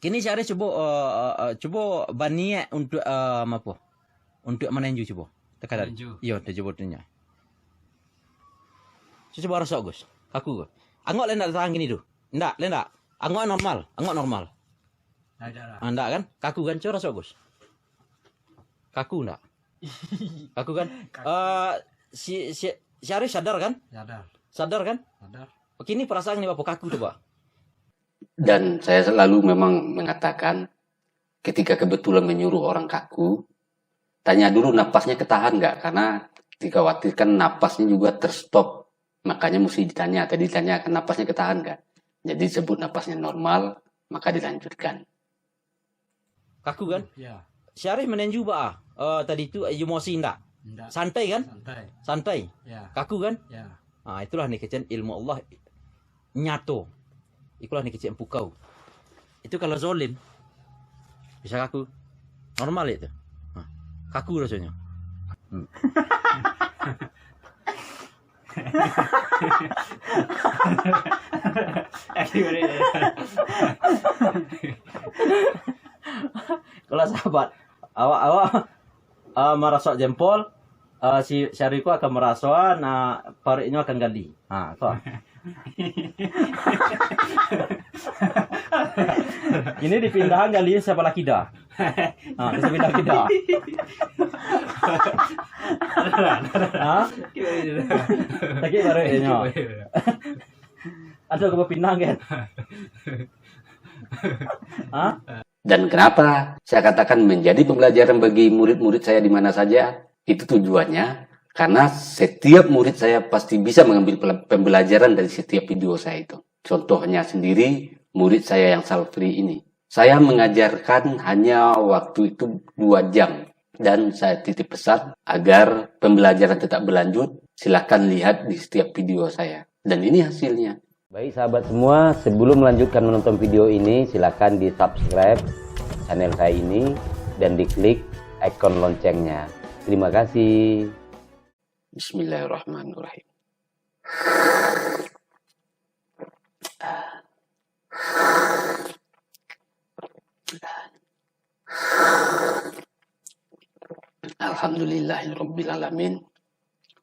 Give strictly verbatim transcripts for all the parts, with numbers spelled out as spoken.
Kini si Arif cubo, eh, eh, eh, cubo baniat untuk, eh, apo? Untuk mananju cubo. Takadar. Mananju. Iyo, cubo tunjuk. Cubo raso, Gus. Kaku, Gus. Angok lai ndak tahan kini tu. Ndak, lai ndak. Angok normal, angok normal. Ndak lah. Ah, ndak kan? Kaku kan? Cubo raso, Gus. Kaku ndak? Kaku kan? Kaku. Eh, si, si, si Arif sadar kan? Sadar. Sadar kan? Sadar. Oke, ini perasaan ni apo? Kaku tu, Pak. Dan saya selalu memang mengatakan, ketika kebetulan menyuruh orang kaku, tanya dulu napasnya ketahan nggak, karena dikhawatirkan napasnya juga terstop, makanya mesti ditanya, tadi ditanyakan napasnya ketahan nggak, jadi sebut napasnya normal, maka dilanjutkan. Kaku kan? Ya. Si Arif mananju baa? Eh, tadi tu, eh, emosi ndak? Ndak. Santai kan? Santai. Santai. Ya. Kaku kan? Ya. Ah, itulah ni kecen ilmu Allah nyato. Itulah ni kecen pukau. Itu kalau zolim, bisa kaku. Normal itu. Ah, kaku rasanya. Hmm. Kalau sahabat, awak, awak, ah, marasok jempol, ah, si, si Arif ko akan marasoan, ah, paruiknyo akan gali. Ha, ko. Ini dipindahan gali sabalah kida. Ha, di sabalah kida. Ha? Sakik paruiknyo. Aduh, aku bapinang kan? Ha? Dan kenapa saya katakan menjadi pembelajaran bagi murid-murid saya di mana saja? Itu tujuannya, karena setiap murid saya pasti bisa mengambil pela-, pembelajaran dari setiap video saya itu. Contohnya sendiri, murid saya yang Salfri ini. Saya mengajarkan hanya waktu itu dua jam. Dan saya titip pesan, agar pembelajaran tetap berlanjut, silakan lihat di setiap video saya. Dan ini hasilnya. Baik sahabat semua, sebelum melanjutkan menonton video ini, silakan di-subscribe channel saya ini dan diklik ikon loncengnya. Terima kasih. Bismillahirrahmanirrahim. Alhamdulillahirabbil alamin.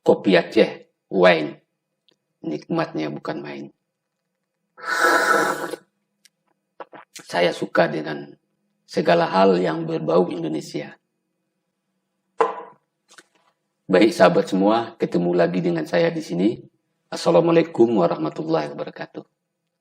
Kopi Aceh, wine. Nikmatnya bukan main. Saya suka dengan segala hal yang berbau Indonesia. Baik, sahabat semua, ketemu lagi dengan saya di sini. Assalamualaikum warahmatullahi wabarakatuh.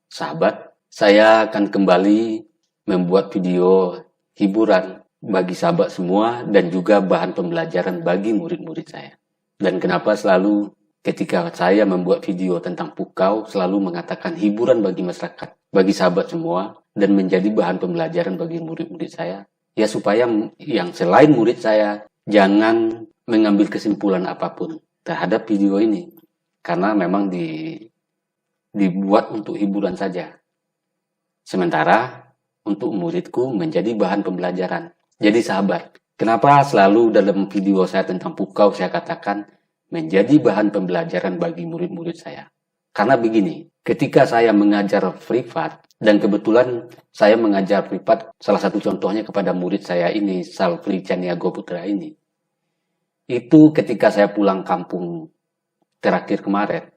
Sahabat, saya akan kembali membuat video hiburan bagi sahabat semua dan juga bahan pembelajaran bagi murid-murid saya. Dan kenapa selalu ketika saya membuat video tentang pukau, selalu mengatakan hiburan bagi masyarakat, bagi sahabat semua, dan menjadi bahan pembelajaran bagi murid-murid saya? Ya, supaya m-, yang selain murid saya jangan mengambil kesimpulan apapun terhadap video ini, karena memang di-, dibuat untuk hiburan saja. Sementara untuk muridku menjadi bahan pembelajaran. Jadi sahabat, kenapa selalu dalam video saya tentang pukau saya katakan menjadi bahan pembelajaran bagi murid-murid saya? Karena begini, ketika saya mengajar privat, dan kebetulan saya mengajar privat, salah satu contohnya kepada murid saya ini, Salfri Caniago Putra ini. Itu ketika saya pulang kampung terakhir kemarin.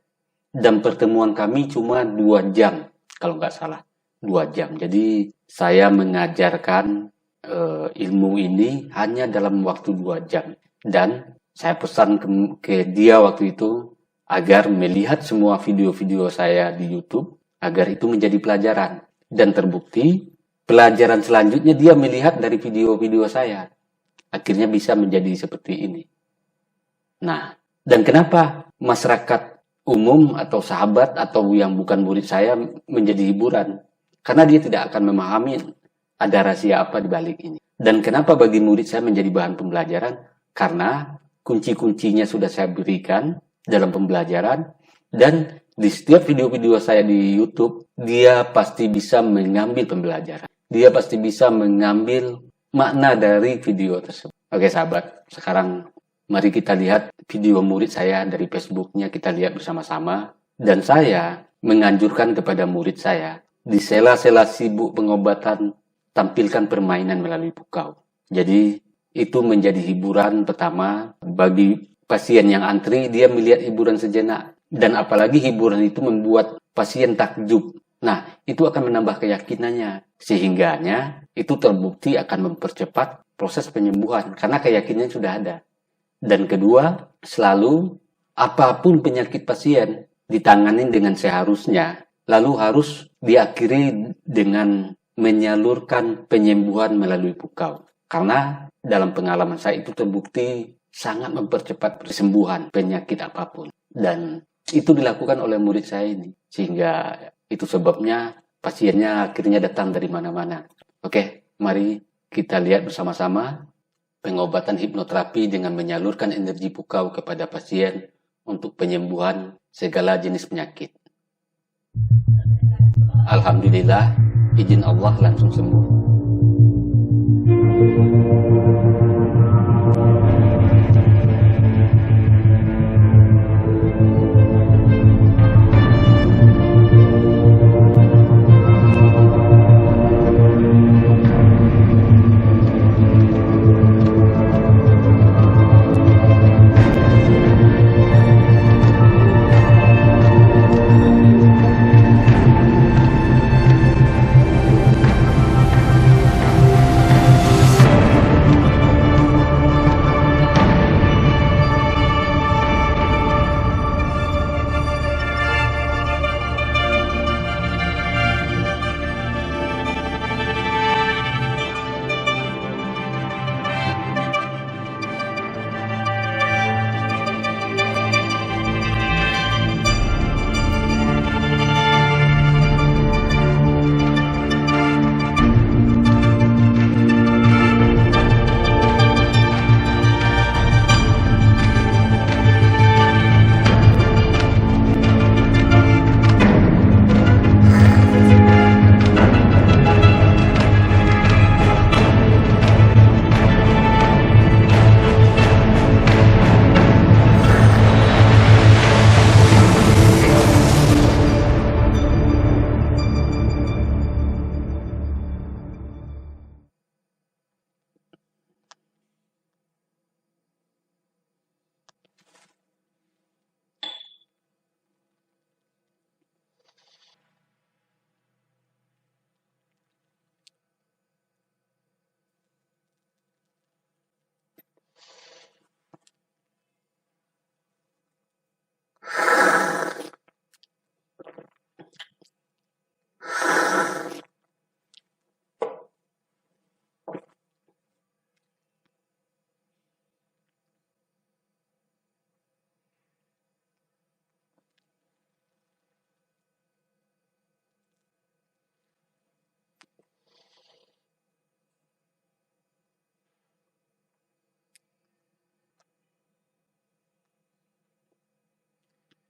Dan pertemuan kami cuma dua jam, kalau nggak salah. Dua jam. Jadi, saya mengajarkan, eh, ilmu ini hanya dalam waktu dua jam. Dan saya pesan ke, ke dia waktu itu agar melihat semua video-video saya di YouTube, agar itu menjadi pelajaran. Dan terbukti, pelajaran selanjutnya dia melihat dari video-video saya. Akhirnya bisa menjadi seperti ini. Nah, dan kenapa masyarakat umum atau sahabat atau yang bukan murid saya menjadi hiburan? Karena dia tidak akan memahami ada rahasia apa di balik ini. Dan kenapa bagi murid saya menjadi bahan pembelajaran? Karena kunci-kuncinya sudah saya berikan dalam pembelajaran, dan di setiap video-video saya di YouTube, dia pasti bisa mengambil pembelajaran. Dia pasti bisa mengambil makna dari video tersebut. Oke, sahabat, sekarang mari kita lihat video murid saya dari Facebooknya, kita lihat bersama-sama. Dan saya menganjurkan kepada murid saya, di sela-sela sibuk pengobatan, tampilkan permainan melalui pukau. Jadi, itu menjadi hiburan pertama bagi pasien yang antri, dia melihat hiburan sejenak. Dan apalagi hiburan itu membuat pasien takjub. Nah, itu akan menambah keyakinannya. Sehingganya, itu terbukti akan mempercepat proses penyembuhan, karena keyakinan sudah ada. Dan kedua, selalu apapun penyakit pasien ditangani dengan seharusnya, lalu harus diakhiri dengan menyalurkan penyembuhan melalui pukau. Karena dalam pengalaman saya itu terbukti sangat mempercepat kesembuhan penyakit apapun. Dan itu dilakukan oleh murid saya ini. Sehingga itu sebabnya pasiennya akhirnya datang dari mana-mana. Oke, mari kita lihat bersama-sama pengobatan hipnoterapi dengan menyalurkan energi pukau kepada pasien untuk penyembuhan segala jenis penyakit. Alhamdulillah, izin Allah langsung sembuh.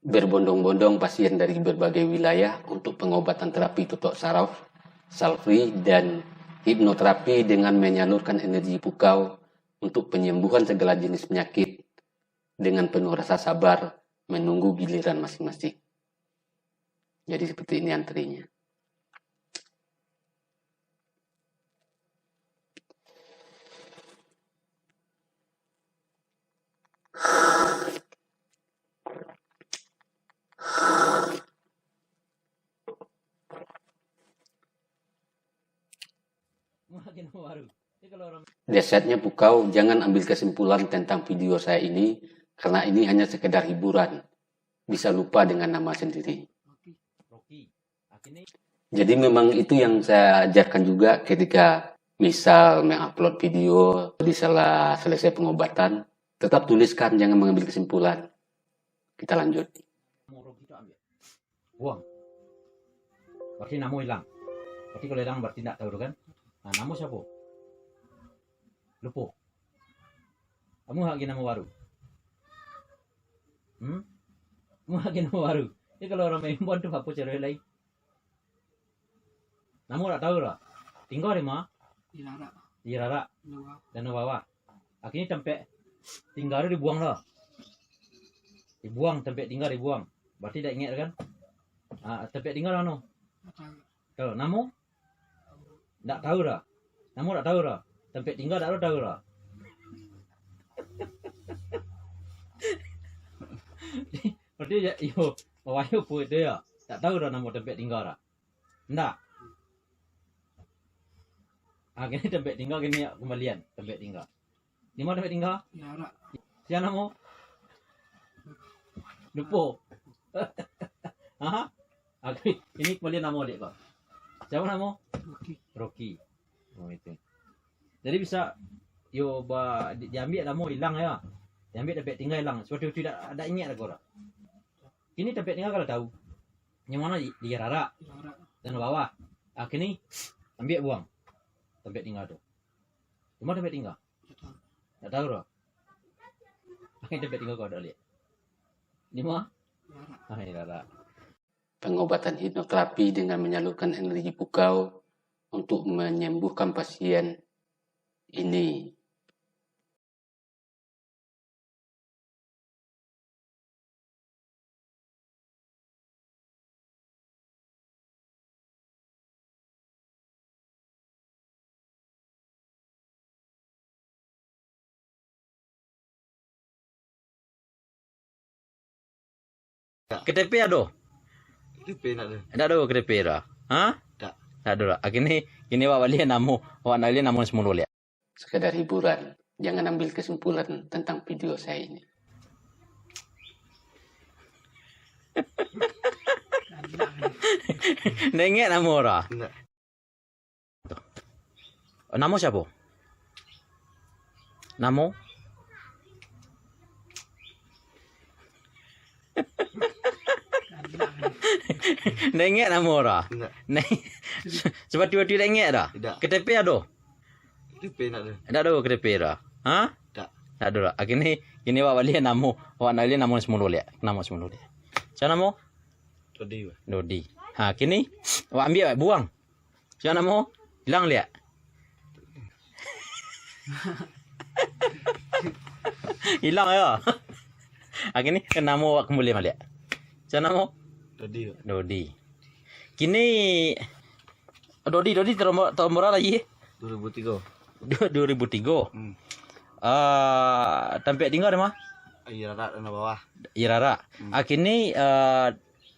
Berbondong-bondong pasien dari berbagai wilayah untuk pengobatan terapi totok saraf, salfri, dan hipnoterapi dengan menyalurkan energi pukau untuk penyembuhan segala jenis penyakit dengan penuh rasa sabar menunggu giliran masing-masing. Jadi seperti ini antrinya. Dahsyatnya pukau, jangan ambil kesimpulan tentang video saya ini, karena ini hanya sekedar hiburan. Bisa lupa dengan nama sendiri. Jadi memang itu yang saya ajarkan juga ketika misal mengupload video di sela selesai pengobatan, tetap tuliskan, jangan mengambil kesimpulan. Kita lanjut. Buang. Berarti namo hilang. Berarti kalau hilang berarti ndak tahu tu kan. Nah, namo siapa? Lupo. Amuah lagi namo baru. Hmm? Amuah lagi namo baru. Jadi kalau urang main buan tu apo caro lai? Namo dak tahu lah. Tingga di ma? Di Rarak. Di Rarak. Danau Bawah. Danau Bawah. Akhirnya tampek tingga tu dibuang lah. Dibuang, tampek tingga dibuang. Berarti dak ingat kan? Ah, tampek tingga lah no. Dak tahu. Tahu namo? Dak tahu dah. Namo tak tahu doh. Tampek tingga tak tahu doh. Berarti ya, iyo, awak yo puik tu yo. Tak tahu doh namo tampek tingga doh. Ndak. Ah, kini tampek tingga kini yo kambalian, tampek tingga. Di ma tampek tingga? Di arak. Sia namo? Lupo. Aha. Oke, ini kambalian namo dek ko. Sia namo? Rocky. Rocky. Oh, itu. Jadi bisa yo ba, di, diambiak namo ilang yo. Diambiak tampek tingga ilang. Sabab tu dak, dak ingek lah ko doh. Kini tampek tingga kalau tahu. Yang mano di, di arak? Di arak. Tanah bawah. Ah, kini ambiak buang. Tampek tingga tu. Di ma tampek tingga? Tak tahu. Tak tahu doh. Akhirnya tampek tingga ko dak liek. Di ma? Di arak. Ah, di arak. Pengobatan hipnoterapi dengan menyalurkan energi pukau untuk menyembuhkan pasien ini. K T P ado? K T P ndak ado. Ndak ado K T P doh? Ha? Ndak. Ndak ado doh. Ah, kini, kini awak baliak namo, awak nak baliak namo nan samulo liak. Sekadar hiburan, jangan ambil kesimpulan tentang video saya ini. Ndak ingek namo doh? Ndak. Namo siapo? Namo? Ndak ingek namo doh? Ndak. Ndak. Sabab tibo-tibo ndak ingek doh? Ndak. K T P ado? K T P ndak ado. Ndak ado K T P doh? Ha? Ndak. Ndak ado doh. Ah, kini, kini awak baliak namo, awak nak baliak namo nan samulo liak. Namo samulo liak. Sia namo? Dodi, Pak. Dodi. Ha, kini awak ambiak, awak buang. Sia namo? Ilang liak. Ilang yo. Ah, kini namo awak kambali baliak. Sia namo? Dodi, Pak. Dodi. Kini Dodi, Dodi taun, taun bara lahia? Dua ribu tigo. Du-, dua ribu tigo. Hmm. Ah, tampek tingga di ma? Aia Arak, Tanah Bawah. Aia Arak. Hmm. Ah, kini, ah,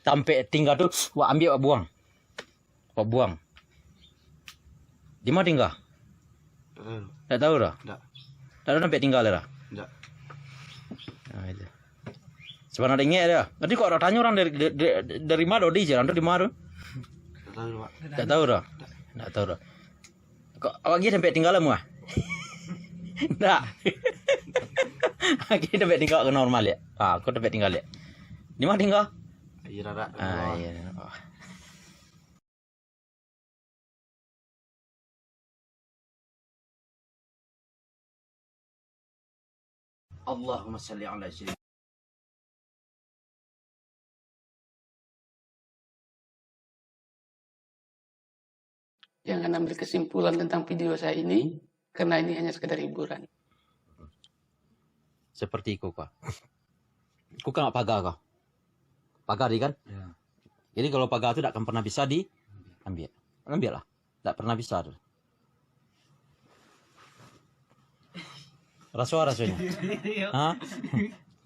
tampek tingga tu, wak ambiak, wak buang. Wak buang. Di ma tingga? Tak tahu. Tak tahu doh? Ndak. Tak tahu tampek tingga lai doh? Ndak. Ah, itu. Sabana ndak ingek doh. Nanti kok ado tanyo urang dari, dari, dari ma Dodi, sia urang tu di ma tu? Tak tahu, Pak. Tak tahu doh? Ndak. Ndak tahu doh. Kok awak agiah tampek tingga lah, muah? Ndak. Agiah tampek tingga ka normal, yo? Ah, ko tampek tingga, yo. Di ma tingga? Aia Arak. Ah, iyo. Oh. Allahumma salli ala sayyidina. Jangan ambil kesimpulan tentang video saya ini, karena ini hanya sekedar hiburan. Seperti iko, Pak. Iko kan paga, Pak. Paga tadi kan? Ya. Jadi, kalau paga tu tak akan pernah bisa diambiak. Ambiaklah. Tak pernah bisa tu. Raso, rasonyo. Ha?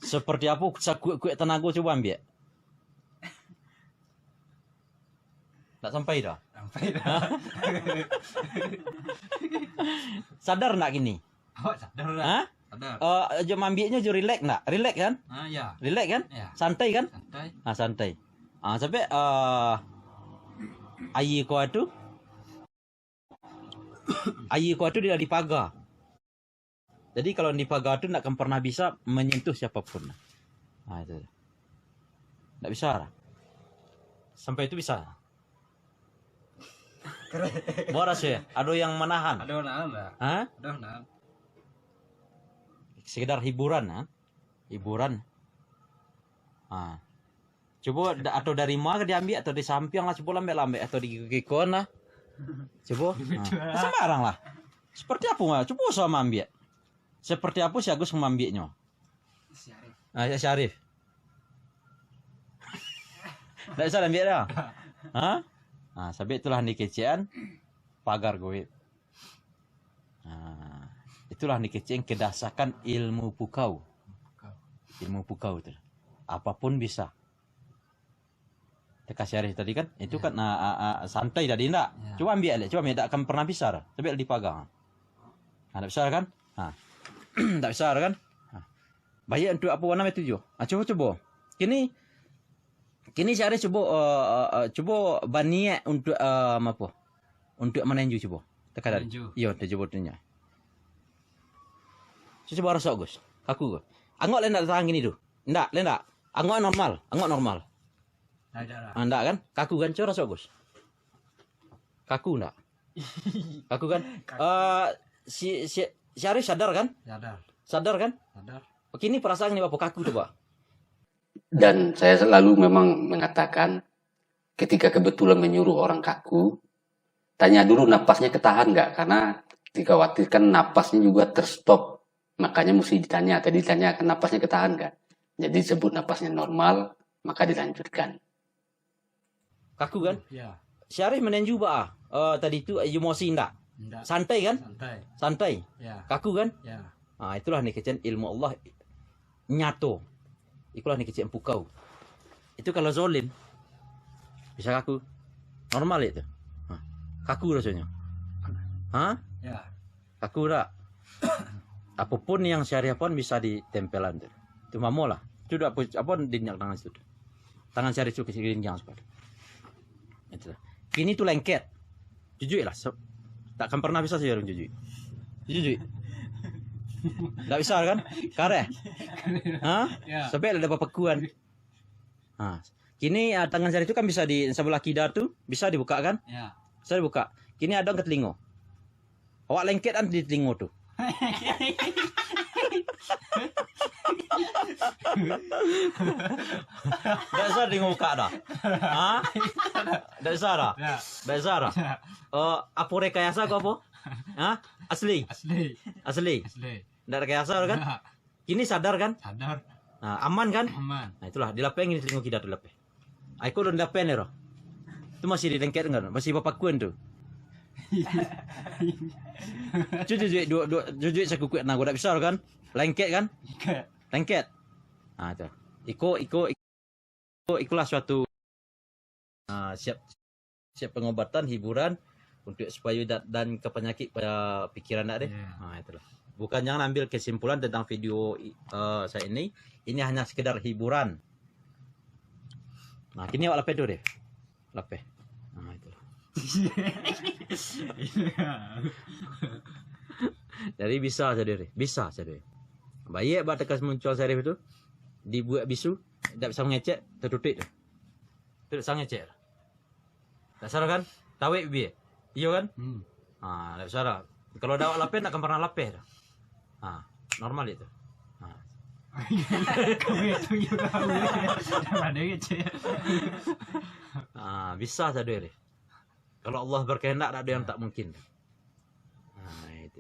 Seperti apo sakuek-kuek tanago, cubo ambiak. Tak sampai doh? Sampai doh. Ha? Sadar ndak kini? Awak sadar ndak? Ha? Sadar. Eh, jo maambiaknyo jo rilek ndak? Rilek kan? Ah, ya. Rilek kan? Ya. Santai kan? Santai. Ah, santai. Ah, sampai, eh, aia ko tu, aia ko tu di, di paga. Jadi, kalau di paga tu ndak akan pernah bisa menyentuh siapapun. Ah, itu. Ndak bisa lah. Sampai itu bisa. Boras ya? Ado yang manahan? Ado manahan lah. Ha? Ado manahan. Sekedar hiburan, ha? Hiburan. Ha. Cubo da-, atau dari ma ka diambiak, atau di sampiang lah, cubo lah ambiak lah, ambiak, atau di gigi-gigi lah. Cubo. Ha. Sambarang lah. Seperti apo, Ma? Cubo sama ambiak. Seperti apo si Agus maambiaknyo? Si Arif. Ah, si Arif. Ndak bisa ambiak doh? Ha? Ah, sabab itulah ni kecekan pagar goib. Nah, itulah ni kecek kedasakan ilmu pukau. Ilmu pukau tu. Apapun bisa. Teka syarif tadi kan, itu Ya. kan, ah, ah, ah, santai tadi ndak? Ya. Cuba ambiak lihat, cuba ambiak, tak akan pernah bisa dah. Coba lihat di pagang. Ha, tak bisa kan? Ha. Tak bisa kan? Ha. Baik untuk apa warna itu jo? Ha, cuba, cuba. Kini, kini syarif cuba, eh, eh, eh, cuba baniat untuk, eh, apa? Untuk mananju cuba. Teka tadi. Mananju. Iyo, cuba tunjuk. Cuba rasok, Gus. Kaku, Gus. Angok lah ndak tangan kini tu. Ndak, lah ndak. Angok normal, angok normal. Ndak lah. Ah, ndak kan? Kaku kan? Cuba rasok, Gus. Kaku ndak? Kaku kan? Kaku. Eh, si, si, si Arif sadar kan? Sadar. Sadar kan? Sadar. Oke, ini perasaan ni apa? Kaku tu, Pak. Dan saya selalu memang mengatakan, ketika kebetulan menyuruh orang kaku, tanya dulu napasnya ketahan nggak? Karena dikhawatirkan napasnya juga terstop. Makanya mesti ditanya. Tadi ditanyakan napasnya ketahan nggak? Jadi sebut napasnya normal, maka dilanjutkan. Kaku kan? Ya. Si Arif mananju ba, ah, eh, tadi tu, eh, emosi ndak? Ndak. Santai kan? Santai. Santai. Ya. Kaku kan? Ya. Ah, itulah ni kecen ilmu Allah nyato. Ikulah ni kecek pukau. Itu kalau zolim, bisa kaku. Normal itu. Ha. Kaku rasanya. Ha? Ya. Kaku dak? Apapun yang syariah pun bisa ditempelan tu. Itu mamo lah. Itu dak apa, apa dinyak tangan situ. Tangan syariah tu kecek ginjang sepatu. Itu. Kini tu lengket. Jujuik lah. So, tak akan pernah bisa sajo urang jujuik. Jujuik. Tak bisa kan? Kareh. Ha? Ya. Sampai ada papakuan. Ha. Kini, ah, tangan syariah tu kan bisa di sabalah kida tu, bisa dibuka kan? Ya. Bisa dibuka. Kini ada ka telingo. Awak lengket kan di telingo tu. Ndak bisa dibuka dah. Ha? Ndak bisa dah. Ya. Ndak bisa dah. Ya. Eh, apa rekayasa ko apa? Ha? Asli. Asli. Asli. Asli. Ndak rekayasa kan? Ndak. Kini sadar kan? Sadar. Nah, aman kan? Aman. Nah, itulah, dilapeh kini telingo kida tu lapeh. Ai, ko alun dilapeh ni, roh. Tu masih dilengket kan? Masih bapakuan tu. Cu jujuik, dua, dua, jujuik sakukuik nah, ndak bisa kan? Lengket kan? Lengket. Lengket. Ah, tu. Iko, iko, iko, ikolah suatu, ah, siap, siap pengobatan, hiburan untuk supaya da-, dan ke penyakit pada pikiran dak deh. Ya. Ah, itulah. Bukan jangan ambil kesimpulan tentang video i-, eh, saya ini. Ini hanya sekedar hiburan. Nah, kini awak lapeh tu deh. Lapeh. Nah, itu. Jadi bisa sajo deh. Bisa sajo deh. Bayek ba tekas muncul syarif tu. Dibuek bisu. Ndak bisa mangecek. Tatutuik tu. Tu ndak bisa mangecek. Ndak salah kan? Tawek bibia. Iyo kan? Hmm. Ha, ndak bisa dah. Kalau dak awak lapeh, ndak akan pernah lapeh dah. Ha, normal itu. Ha. Kami itu juga tahu. Dah ada kecek. Ha, bisa sajo deh. Kalau Allah berkehendak, tak ada yang tak mungkin. Ha, itu.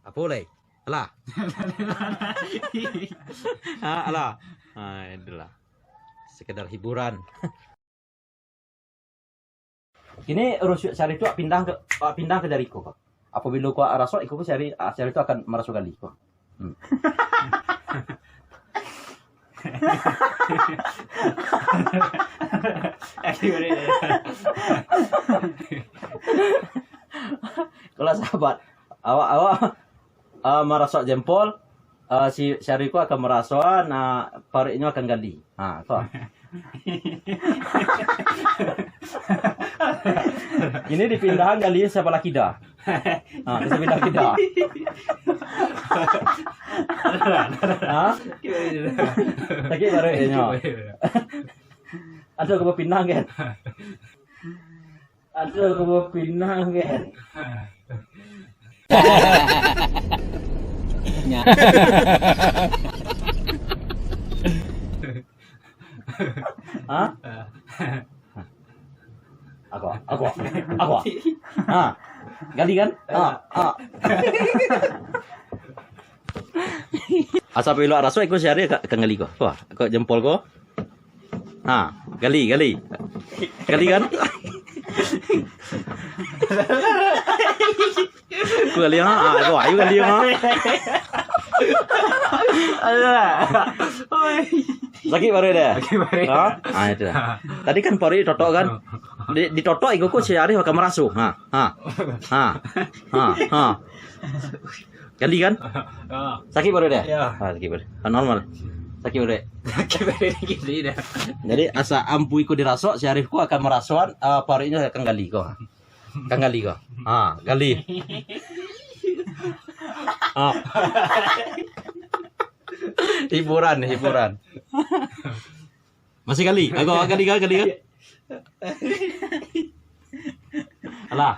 Apa lai? Alah. Ha, alah. Ha, itulah. Sekedar hiburan. Kini rusuak syarif tu awak pindah ka, awak pindah ka jari iko, ko. Apabilo ko awak rasok, iko pun syarif, ah, syarif tu akan maraso gali, ko. Hmm. Kalau sahabat, awak, awak ah, marasok jempol, ah, si Syarif ko akan maraso, ah, paruiknyo akan gali. Ha, ko. Ini dipindahan gali sabalah kida. Ha, di sabalah kida. Ha? Sakik paruiknyo. Aduh, aku bapindah kan? Aduh, aku bapindah kan? Hah? Aku, aku, aku. Ha. Gali kan? Ha, ha. Asa pilok raso iko si Ari ka, ka gali ko. Wah, ko jempol ko. Ha, gali, gali. Gali kan? Kau gali, ha? Ah, kau ayu gali, ha? Alah. Oi. Sakik paruik dia? Sakik paruik. Ha? Ah, itu dah. Tadi kan paruik ditotok kan? Di, ditotok iko ko si Arif akan maraso. Ha. Ha. Ha. Ha. Ha. Gali kan? Ah. Sakik paruik dia? Ya. Ah, sakik paruik. Ah, normal. Sakik paruik. Sakik paruik gini dah. Jadi asa ampu iko dirasok, si Arif ko akan marasoan, ah, paruiknyo akan gali ko. Kan gali ko. Ha, gali. Ha. Hiburan, hiburan. Masih gali? Aku gali, gali, gali. Alah.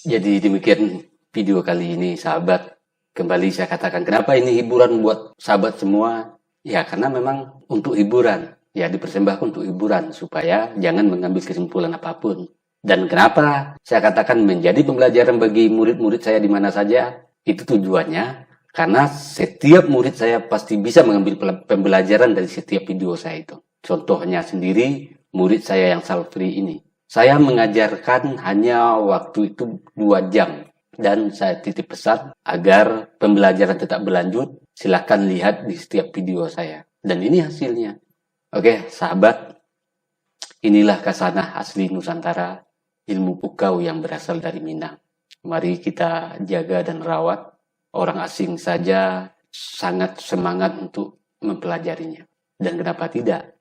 Jadi demikian video kali ini, sahabat. Kembali saya katakan, kenapa ini hiburan buat sahabat semua? Ya, karena memang untuk hiburan. Ya, dipersembahkan untuk hiburan, supaya jangan mengambil kesimpulan apapun. Dan kenapa saya katakan menjadi pembelajaran bagi murid-murid saya di mana saja? Itu tujuannya, karena setiap murid saya pasti bisa mengambil pela-, pembelajaran dari setiap video saya itu. Contohnya sendiri, murid saya yang Salfri ini. Saya mengajarkan hanya waktu itu dua jam. Dan saya titip pesan agar pembelajaran tetap berlanjut, silakan lihat di setiap video saya. Dan ini hasilnya. Oke, sahabat, inilah khasanah asli Nusantara, ilmu pukau yang berasal dari Minang. Mari kita jaga dan rawat. Orang asing saja sangat semangat untuk mempelajarinya. Dan kenapa tidak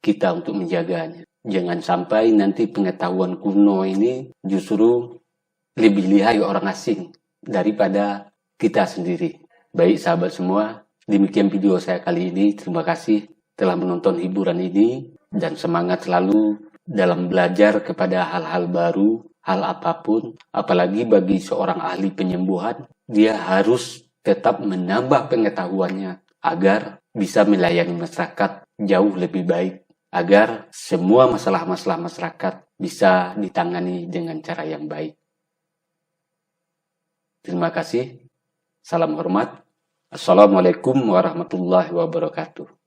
kita untuk menjaganya? Jangan sampai nanti pengetahuan kuno ini justru lebih lihai orang asing daripada kita sendiri. Baik, sahabat semua, demikian video saya kali ini. Terima kasih telah menonton hiburan ini, dan semangat selalu dalam belajar kepada hal-hal baru, hal apapun, apalagi bagi seorang ahli penyembuhan, dia harus tetap menambah pengetahuannya agar bisa melayani masyarakat jauh lebih baik, agar semua masalah-masalah masyarakat bisa ditangani dengan cara yang baik. Terima kasih. Salam hormat. Assalamualaikum warahmatullahi wabarakatuh.